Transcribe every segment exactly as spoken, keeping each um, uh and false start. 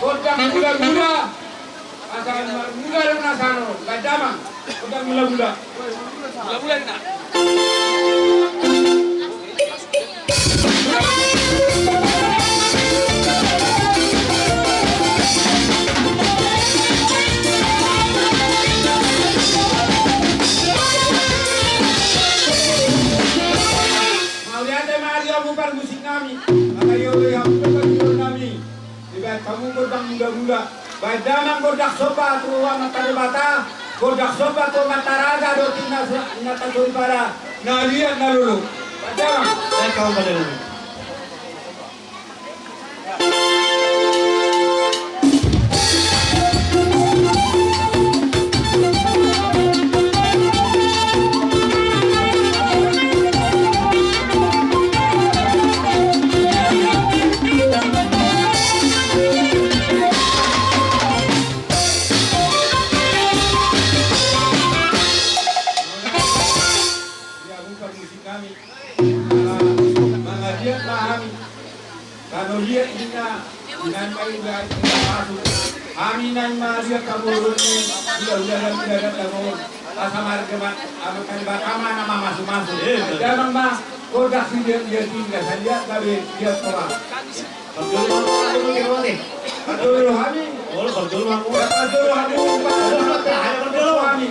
Gondang mula-mula. Pasangan mula-mula do na sano. Baen damang. Gondang mula-mula. Mula-mula na. Mauliate ma di hamu parmusik nami. Maka i do hamu do parmusik nami. Dibaen hamu gondang mula-mula. Baen damang gondang somba tu Amanta Debata, gondang somba tu Amanta Raja dohot inanta soripada na liat na lolo. Baen damang. Baen damang. Ia bukan musik kami. Mangaliat ma hami. Kalau liat ninna, ninna ma i, ninna pasu. Hami naeng maliat hamu dohot ni hulahula, hulahula, hulahula, hulahula. Asa marga ma, ama kali bakama nama masu-masu. Eh, betul. Damang ma, gondang siliat-liat i, saliat gabe liat tora. Parjolo ma, parjolo ma, parjolo ma. Parjolo hami. Olo, parjolo ma. Parjolo hami. Parjolo hami.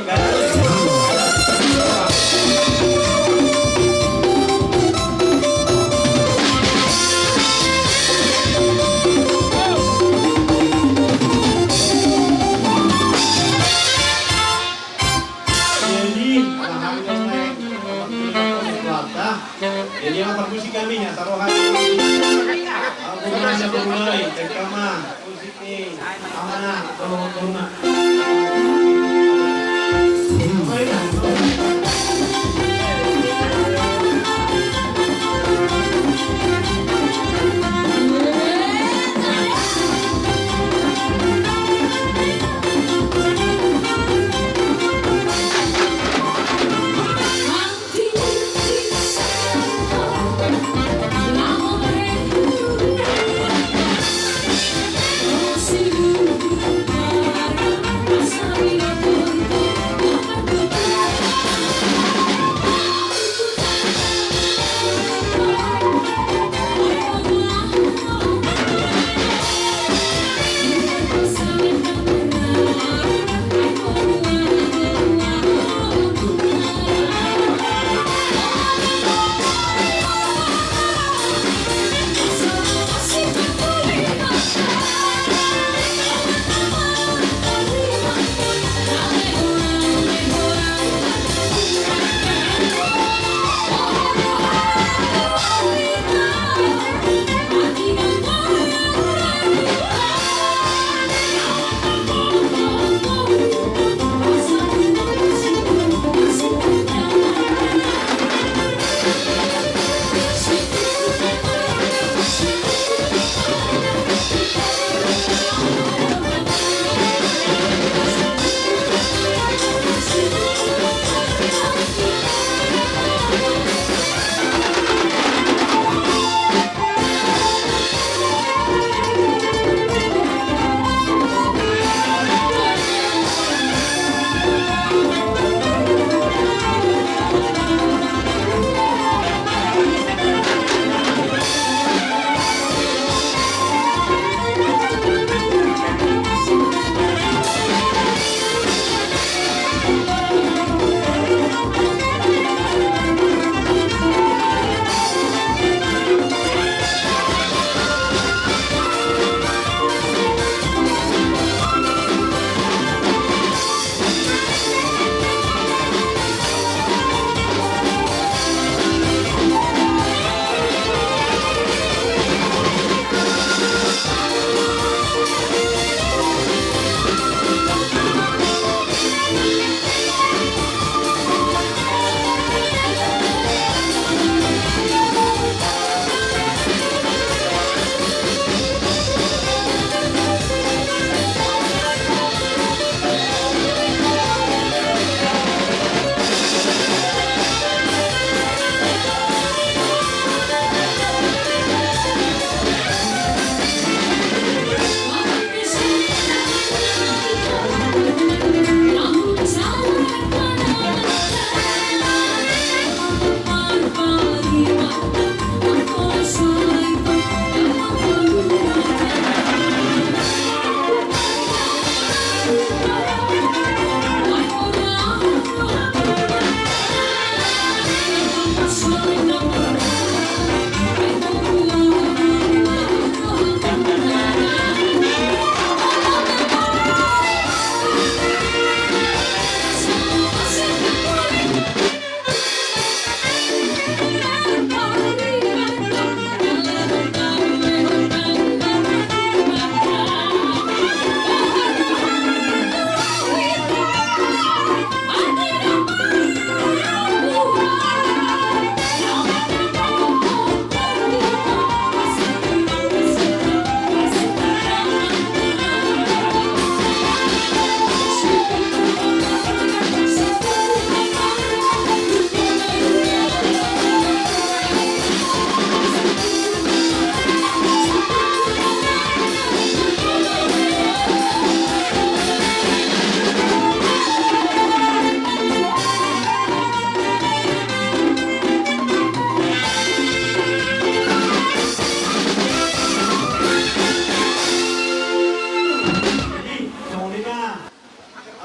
Jadi, ala hami do naeng, jadi, ala parmusik hami, asa ro hami. Ampun, asa mulai, pertama, musik ni, amana, tolong, tolong.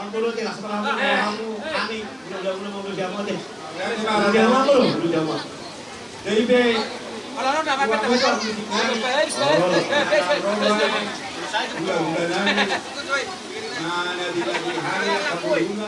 Molo te, langsung manghamu, manghamu, ani, udah, udah, udah, mau udah jamu te. Udah jamu apa lu? Udah jamu. Jadi be, udah, udah, udah, udah, udah, udah, nani. Mana di hari, kamu guna.